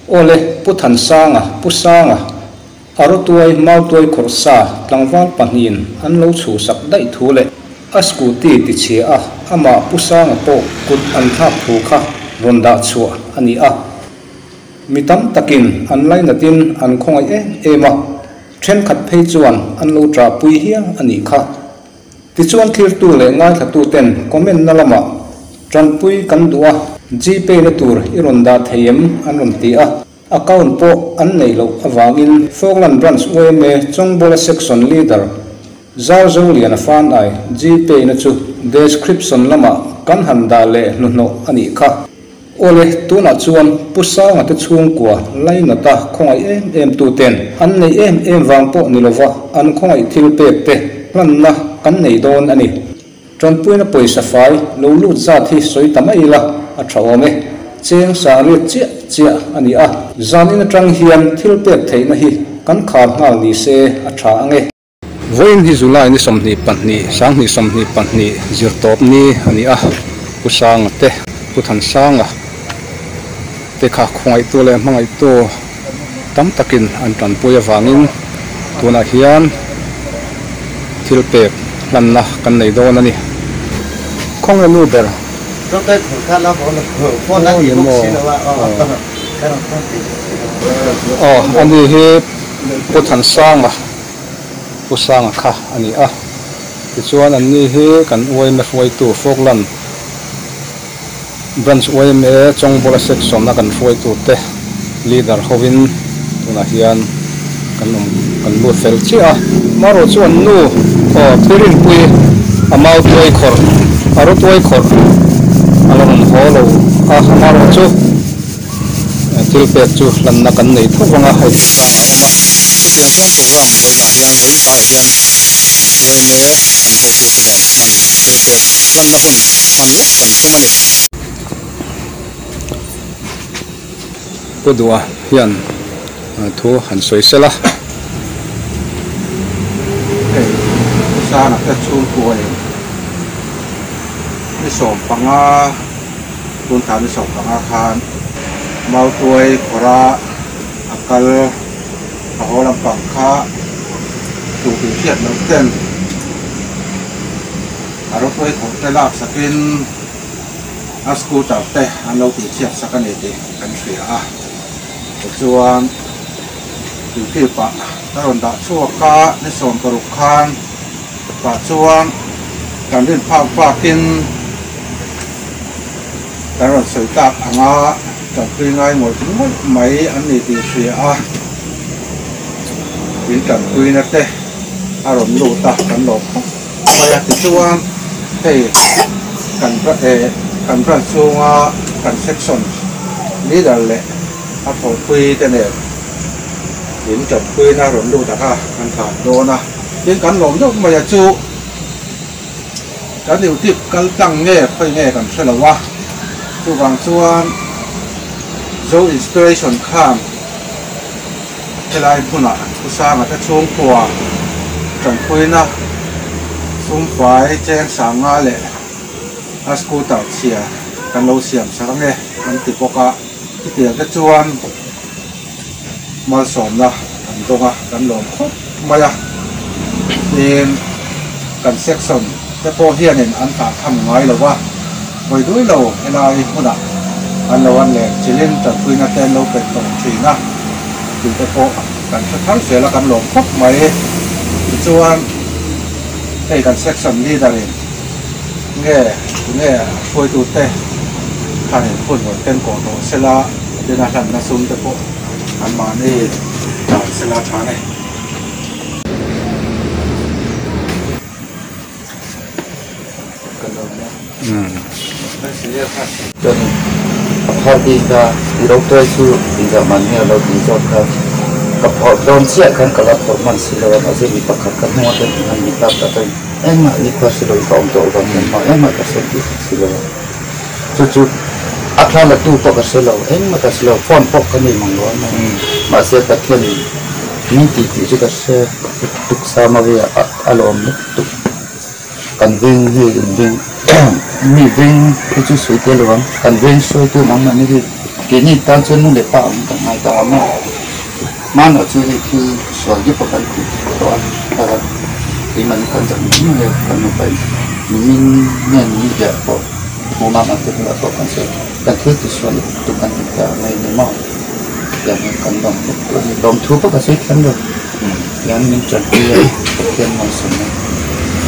Awle, Pu Thansanga, Pu Sanga, a rawtuai mautuai khawrh sa tlangval pahnihin an lo chhuhsak daih thu leh a scooty tichhia a amah Pu Sanga pawh kut an thlak thu kha rawn dah chhuah a ni a. Mi tam takin an lainatin an khawngaih em em a, thenkhat phei chuan an lo ṭahpui hial a nih kha. Tichuan thlirtu leh ngaithlatu ten comment na lamah tanpui kan duh a, Gpay na tur i rawn dah thei em an rawn ti a, account pawh an neih loh avangin Falkland Branch yma Chawngbawla Section Leader Zarzoliana Fanai Gpay na chu description lamah kan han dah leh hnuhnawh a nih kha. Awle, tunah chuan Pu Sanga te chhungkua Lainata khawngaih em em tu ten an neih em em vang pawh ni lova an khawngaih thil pek te hlanna kan nei dawn a ni. Tanpuina pawisa fai lo lut zat hi sawi ta mai ila a tha awm e. Cheng sangriat chiah chiah a ni a, zanin atang hian thil pek theihna hi kan khar nghal ni se a tha ang e. Vawiin hi July ni 22, 2022 zirtawp ni a ni a, Pu Sanga te, Pu Thansanga te kha khawngaihtu leh hmangaihtu tam takin an tanpui avangin tunah hian thil pek hlanna kan nei dawn a ni. Khawnge nu ber? Aw, ani hi Pu Thansanga. Pu Sanga kha a ni a, tichuan anni hi kan yma hruaitu Falkland Branch yma Chawngbawla Section a kan hruaitu te leader hovin tunah hian kan awm kan lut fel chiah a. Marawh chu an nu aw Phirinpui a mau tuai khawrh a ru tuai khawrh a la rawn haw lo a, marawh chu. Thil pek chu hlanna kan nei tho vang a, hei Pu Sanga a awm a, chutiang chuan program vawiinah hian vawiin tlaiah hian yma kan hotute nen hman thil pek hlanna hun hman lawk kan tum a ni. Pu Duha hian thu han sawi sel a. Hei Pu Sanga te chhungkua in ni 15. Tun thla ni 15 khan Mautuai khawra a kal a haw lampang kha tukin hriat loh ten a rawtuai khawrh te lak sakin a scooter te an lo tihchhiat sak a ni tih kan hria a. Tichuan YouTube ah ka rawn dah chhuak a, ni 16 khan tah chuan kan rin phak bakin Kan rawn sawi tak anga tanpui ngai ngawih ngawih mai an ni tih hria a, in tanpuina te a rawn lut a, kan lawm khawp mai a. Tichuan hei kan kan branch chhunga kan section leader leh a thawhpui te nen in tanpuina rawn lut ang a, kan thlah dawn a, tin kan lawm deuh mai a chu. Kan YouTube kal tlang nge khawi nge kan hre lo a, chuvang chuan Zo Inspiration khan helai hmunah Pu Sanga te chhungkua tanpuina sumfai cheng sanga leh a scooter chhia kan lo siam sak ange an ti bawk a, chutiang te chuan malsawmna kan dawng a, kan lawm khawp mai a, tin kan section te pawh hianin an tah tham ngai lo va, vawi dui lo helai hmunah an lo an leh chilin tanpuina te an lo pe tawh thin a, tih te pawh kan hre thar zel a, kan lawm khawp mai. Tichuan hei kan section leader in nge tunge a hruaitute khanin hun rawn ken kawh tawh sela tin a hlanna sum te pawh an mahni dan sela tha a ni. Chuan a phar bik a, i ro tuai chu inzah man nge a lo tih zawk kha ka phawrh dawn chiah khan ka la phawrh hman si lo a, mahse mi pakhat ka hnung atang hian mi tlak tak a engmah ni khua si lo in ka awm tawh vang hian engmah engmah ka sawi tih si lo a, chu chu a thla la tu pawh ka hre lo engmah ka hre lo phone pawh ka nei mang lo a mahse Pathian in min tih tih chu ka hre tuk sa mawi a a lawm lutuk. Kan veng hi in veng mi veng hi chu sawi tel lo ang kan veng sawitu ang mahni hi. Keini tan chuan nu leh pa ang kan ngai ta ang a, hmanah chu hei thil sual hi pawh kan ti tawh a, thar a keimahni kan zak mai mai a, kan nupa in nimin nge ni ziah pawh hmuh mam ang te bulah pawh kan sawi kan thil ti sual lutuk kan ti ta mai ni maw tiang hian kan lawm khawp tawh a ni, lawmthu pawh ka sawi thiam lo, tiang min tanpui a Pathian malsawmna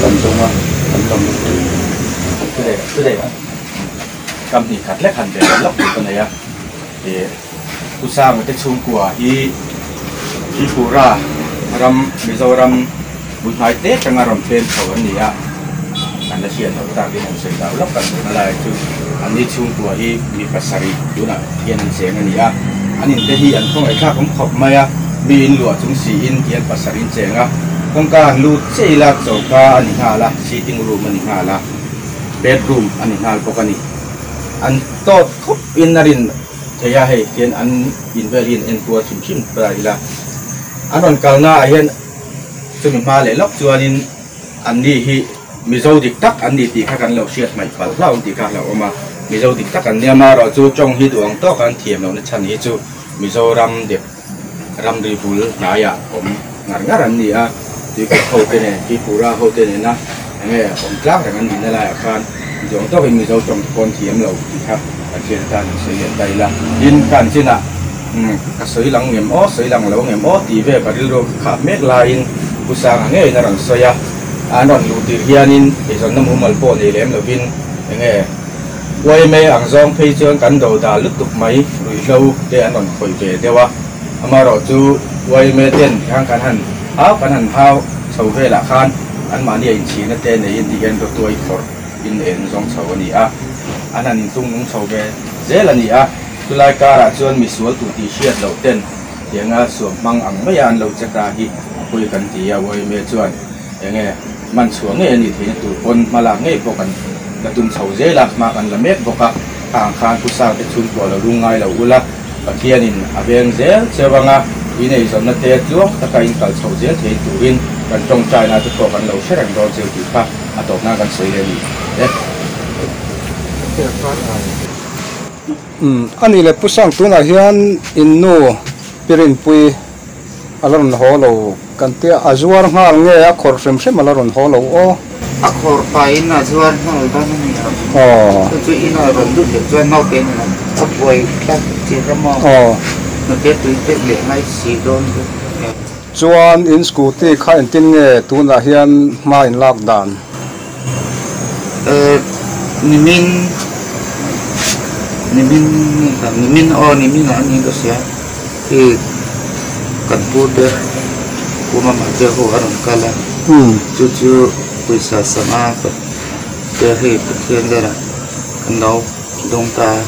kan dawng a kan lawm lutuk. Kam hnih khat lek han ve leh lawk tur ka nei a, ih Pu Sanga te chhungkua hi Tripura ram Mizoram bul hnai te atanga rawn pem chho an ni a, kan la hriat loh takin an sawi zau lawk kan duhna lai chu anni chhungkua hi mi pasarih tunah hian an cheng a ni a, an inte hi an khawngaihthlak awm khawp mai a, mi in luah chung siin tian pasarih an cheng a, kawngka an lut chiah ila choka a ni nghal a, sitting room a ni nghal a. Bedroom a ni nghal bawk a ni. An tawt khawp in a rin thei a, hei hian an in vel hi an en kual hrim hrim ta ila. An rawn kalna ah hian chumi hma leh lawk chuanin an ni hi Mizo dik tak an ni tih kha kan lo hriat hmaih palh hlauh ang tih kha a hlauhawm a. Mizo dik tak an nia marawh chu tawng hi duh ang tawk an thiam lohna chhan hi chu Mizoram dep ramri bul hnaiah awm ngar ngar an ni a, tuikhat ho te nen, Tripura ho te nena enge awm tlak reng an nihna laiah khan zawng tawkin Mizo tawng te pawn thiam lo tih kha kan hriat atan an sawi leh ta ila. Tin, ka an chinah ka sawi lang ngem aw, sawi lang lo ngem aw tih ve ka rilru ka khah mek laiin Pu Sanga ngeiin a rawn sawi a, an rawn luh tirh hianin eizawnna mumal pawh nei lem lovin enge Uaime ang zawng phei chuan kan do dah lutuk mai, ruihhlo te an rawn khawih ve deuh a. Amaherawh chu uaime ten tiang kan han hau kan han hau chho velah khan anmahni a inchhirna te neiin ti hian rawtuai khawrh in en zawng chho a ni a. An han intung nung chho ve zel a ni a. Chulai karah chuan misual tu tih hriat loh ten tianga suam hmang ang maia an lo che ta hi a pawi kan ti a. Uaime chuan enge man chhuah ngei a nih theihna tur pawn hma lak ngei pawh kan la tum chho zel a, hma kan la mek bawk a, kha ang khan Pu Sangte chhungkua lo rung ngai lo ula, Pathianin a veng zel cheu anga in eizawnna te tluang taka in kal chho zel thei turin kan tawngtaina te pawh kan lo hre reng dawn cheu tih kha a tawp nan kan sawi leh a ni e. Umm, a nih leh Pu Sang tunah hian in nu Pi Rinpui A la rawn haw lo kan tia, a zuar nghal nge a khawrh hrim hrim a la rawn haw lo aw. A khawrh pahin a zuar nghal dawn a ni ang. Chu chu ina rawn lut leh chuan naute nen a buai tlat chi kha maw. Hnute tui pek leh ngai si dawn bawk nen. Chuan in scooty kha engtin nge tunah hian hma in lak dan? Nimin nimin nimin aw nimin ah a ni ka hria. Hi kan pu te pu mama te ho a rawn kal a chu chu pawisa sangha te hei Pathian vel ah kan lo dawng ta a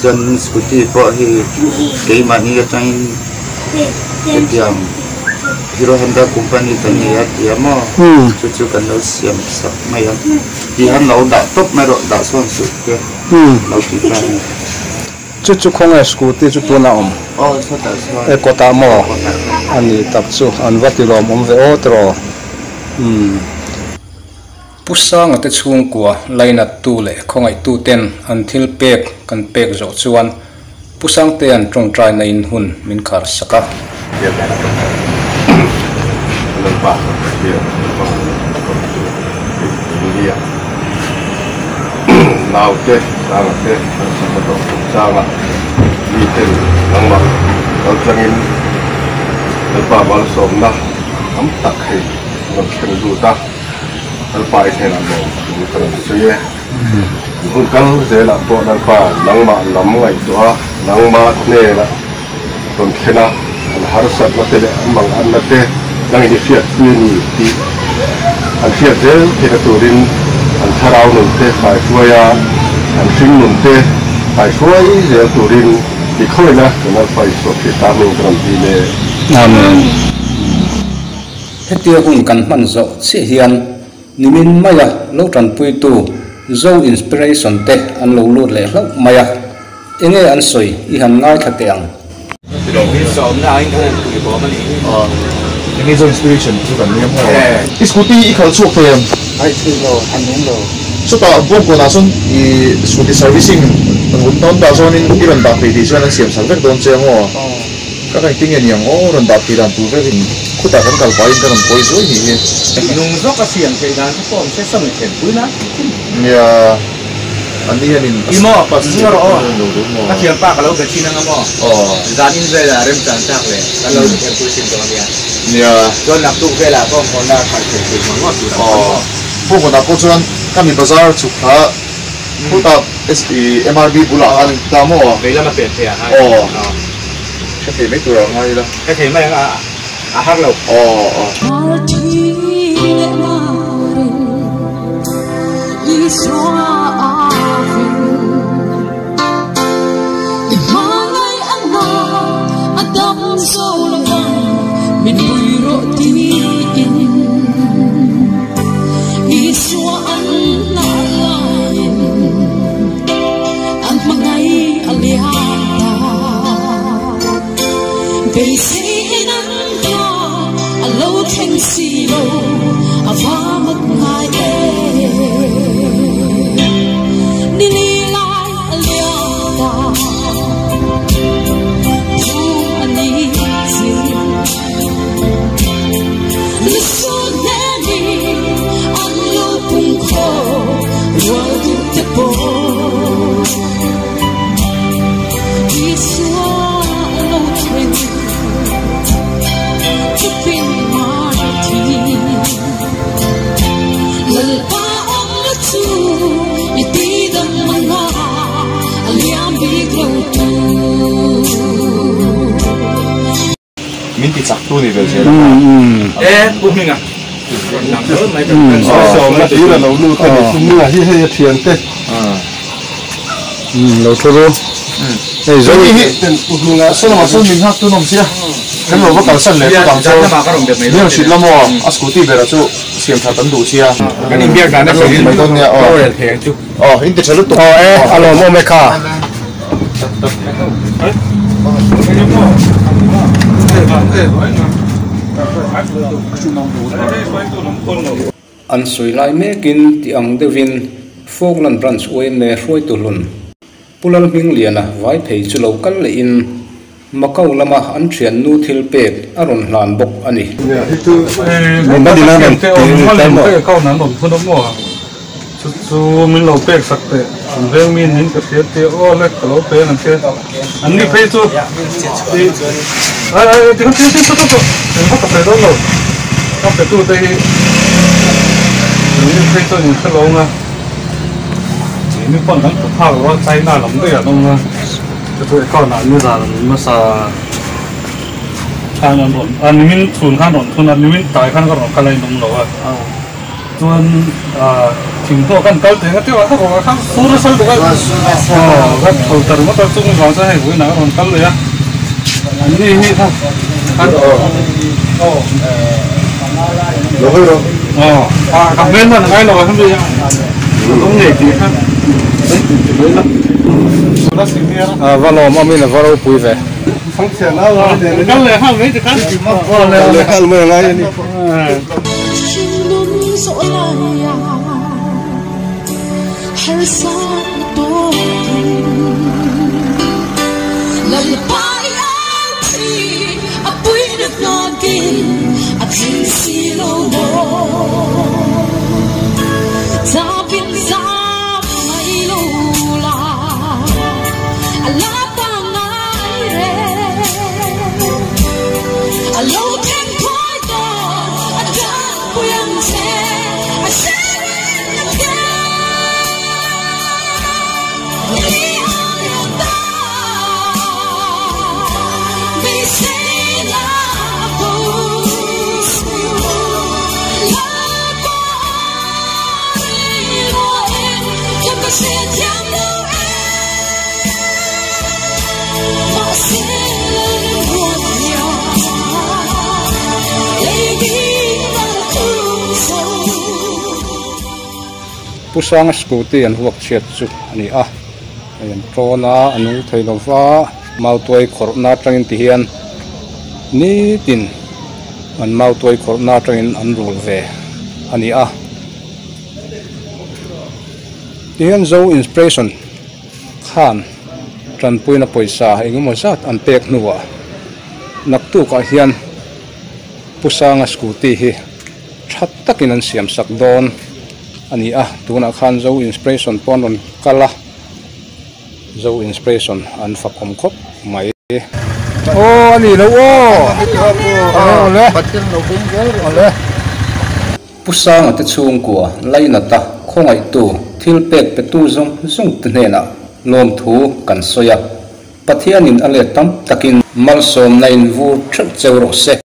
chuan scooty pawh hi keimahni atangin hetiang Hero Honda company kan nei a ti a maw chu chu kan lo siam sak mai a tihian lo dah tawp mai rawh dah sawn suh te lo ti ta a ni. Chu chu khawnge scooty chu tunah awm? E kawtah maw? A ni tak chu an va tilawm awm ve aw tiraw? Umm. Pu Sanga te chhungkua lainattu leh khawngaihtu ten an thil pek kan pek zawh chuan Pu Sangtea'n tawngtaina in hun min khar sak a. Naute Sanga te an sakna tawh chungchanga miten nangmah kal changin Lalpa malsawmna tam tak hei an rawn thleng lut a, Lalpa i hnenah lawm thu ka rawn sawi e. Hun kal zelah pawh Lalpa nangmah lam ngaihtuah a, nangmah hnenah rawn thlen a, an harsatna te leh an manganna te nangin i hriatpui a ni tih an hriat zel theihna turin an thlarau nun te kaihruai a, an hring nun te kaihruai zel turin i khawina kan Alpha Isua Krista hming ka rawn dil e. Amen. Hetia hun kan hman zawh chiah hian nimin maia lo tanpuitu Zo Inspiration te an lo lut leh hlauh mai a. Enge an sawi i han ngaithla teh ang. Enge Zo Inspiration chu kan nia maw? I scooty i khalh chhuak thei em? Ai thei lo, a nung lo. Chutah Bawngkawnah chuan i scooty servicing an awm dah zawnin i rawn dah phei tih chuan an siam sak vek dawn che ang aw. Ka ka engtin nge ni ang aw rawn dah phei dan tur vekin khutah kan kal pahin ka rawn kawi zuai nih hi. Nung zawk a siam theih dan chu pawh awm se sawmi thlenpui nan tih thin. Nia, an ni hianin a Emaw, pass nung rawh aw. lo duh maw? Ka thianpa ka lo be thin ang a maw? Aw. Zan in velah remchan chak leh kan lo thlenpui thin dawn nia. Nia. Chuan naktuk velah Bawngkawnah khalh theih tur ngawt ngawt tur ang chu maw? Aw. Bawngkawnah pawh chuan ka mi bazar chhuk kha khutah MRB bulah khan ta maw? Vei lama pen theih ah khan. Aw. Hre thei mai tur ah ngai ila. Hre thei mai ang a, a har lo. Aw aw. Min ti chak tu ni ve zel a. E Pu Hminga rawn lang dawn mai kan kan sawi sawm na tir a lo lut a ni. Pu Hminga hi hei a thian te. Lo thu ru. Hei zo hi Pu Hminga Solomon chu min nghak tu nawm sia. Kan lo va kalsan leh phawt ang chu. Min hrilh la maw a scooty bera chu siam that an duh sia. Kan inbiak dan a sawi mai dawn nia aw. Rorel thei ang chu. Aw in ti tha lutuk. Aw e a lawm awm e kha. An sawi lai mekin ti ang deuhin Falkland Branch yma hruaitu hlun Pu Lalhmingliana vai phei chu lo kal lehin Macau lama an thiannu thil pek a rawn hlan bawk a ni. Chu chu min lo pek sak teh an veng mi niin ka hria tih aw le ka lo pe ang che an ni phei chu ih ai ai ai tikhan thil thil chu chu engvak ka sawi dawn lo ka pe tu te hi an ni phei chuan in hre lo ang a ih mi pawn kan pe phak lo a China lam daih an awm a chu chu account ah nizan an hmasa khan an rawn a nimin chhun khan rawn thun a nimin tlai khan ka rawn kal a inawm lo a. Chuan thinghnawh kan kal teh nga teuh a ka ruah kha fur nasa lutuk a aw ka tho ta ringawt a chung vang chuan hei vawiinah ka rawn kal leh a an ni hi kha aw ka hmel hman a ngai lo a hemi a rawng ngei tih kha A va lawm awmin a va ropui ve. Kal leh nghal mai tikhan. Kal leh nghal mai a ngai a ni. Pu Sanga scooty an vuak chhiat chu a ni a, hei an tawn a, a nung thei lo va, mautuai khawrhna atangin ti hian nitin an mautuai khawrhna atangin an rul ve a ni a. Tihian Zo Inspiration khan tanpuina pawisa engemaw zat an pek hnuah naktukah hian Pu Sanga scooty hi tha takin an siam sak dawn a ni a, tunah khan Zo Inspiration pawh an rawn kal a, Zo Inspiration an fakawm khawp mai. Aw a ni lo aw! Awle awle. Pu Sanga te chhungkua lainata khawngaihtu thil pek petu zawng zawng te hnenah lawmthu kan sawi a, Pathianin a let tam takin malsawmna in vur theuh cheu rawh se.